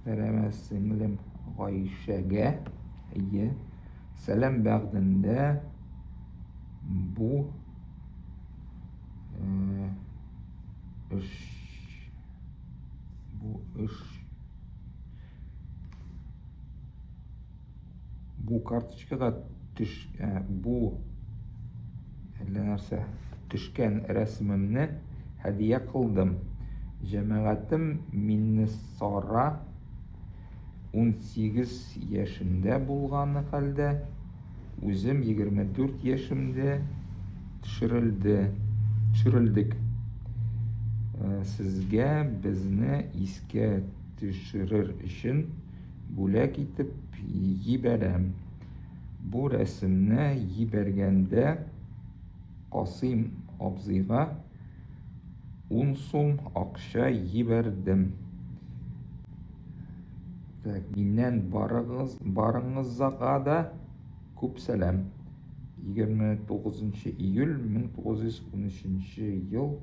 Мөхтәрәмә сеңлем Гайшәгә, әйе, сәлам бәгъдендә бу э, эш бу эш бу карточкага төш э, бу әллә нәрсә төшкән рәсемемне һәдия кылдым. Җәмәгатем Миннесара 18 яшендә булганы хәлдә, үзем 24 яшемдә төшерелде, төшерелдек. Э, сезгә безне искә төшерер өчен бүләк итеп җибәрәм. Бу рәсемне җибәргәндә Касыйм абзыйга ун сум акча җибәрдем. Так, миннән барыгыз, барыңызга да күп сәлам. 29 июль 1913 ел.